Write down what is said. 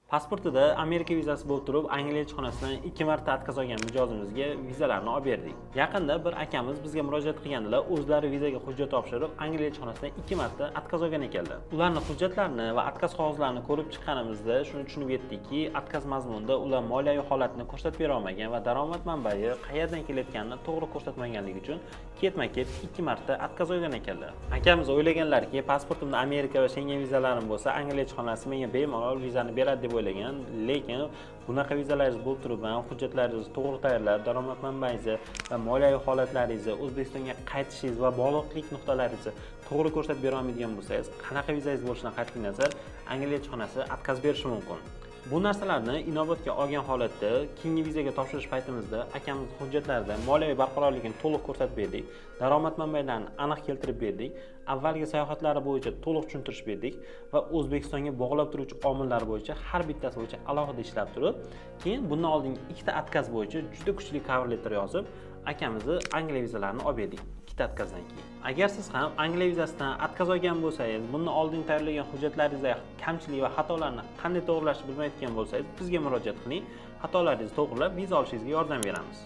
Pasportida Amerika vizasi bo'lib turib, Angliya elchixonasidan ikki marta отказ olgan mijozimizga vizalarni olib berdik. Yaqinda bir akamiz bizga murojaat qilgandilar, o'zlari vizaga hujjat topshirib, Angliya elchixonasidan ikki marta отказ olgan ekanlar. Ularni hujjatlarini va отказ qog'ozlarini ko'rib chiqqanimizda shuni tushunib yetdikki, отказ mazmunida ular moliyaviy holatini ko'rsatib bera olmagan va daromad manbai qayerdan kelayotganini to'g'ri ko'rsatmaganligi uchun ketma-ket ikki marta отказ olgan ekanlar. Akamiz o'ylaganlarki, pasportimda Amerika va Shengen vizalarim bo'lsa, Angliya elchixonasi menga bemalol vizani beradi deb o'ylagan, lekin bunaqa vizalaringiz bo'lib turib ham hujjatlaringizni to'g'ri tayyorlab, daromad manbangizni va moliyaviy holatlaringizni, O'zbekistonga qaytishingiz va bog'liqlik nuqtalaringizni to'g'ri ko'rsatib bera olmaydigan bo'lsangiz, qanaqa vizangiz bo'lishidan qat'iy nazar, Angliya elchixonasi отказ berishi mumkin. Bu narsalarni inobatga olgan holatda keyingi vizaga topshirish paytimizda akamiz hujjatlarida moliyaviy barqarorligini to'liq ko'rsatib berdik, daromad manbalarini aniq keltirib berdik, avvalgi sayohatlari bo'yicha to'liq tushuntirish berdik va O'zbekistonga bog'lab turuvchi omillar bo'yicha har bittasi bo'yicha alohida ishlab turib, keyin bundan oldingi ikkita отказ bo'yicha juda kuchli cover letter yozib, akamizni Angliya vizalarini olib berdik ikkita отказ dan keyin. Agar siz ham Angliya vizasidan отказ olgan bo'lsangiz, bundan oldin tayyorlagan hujjatlaringizdagi kamchilik va xatolarni qanday to'g'irlashni bilmayotgan bo'lsangiz, bizga murojaat qiling. Xatolaringizni to'g'irlab, viza olishingizga yordam beramiz.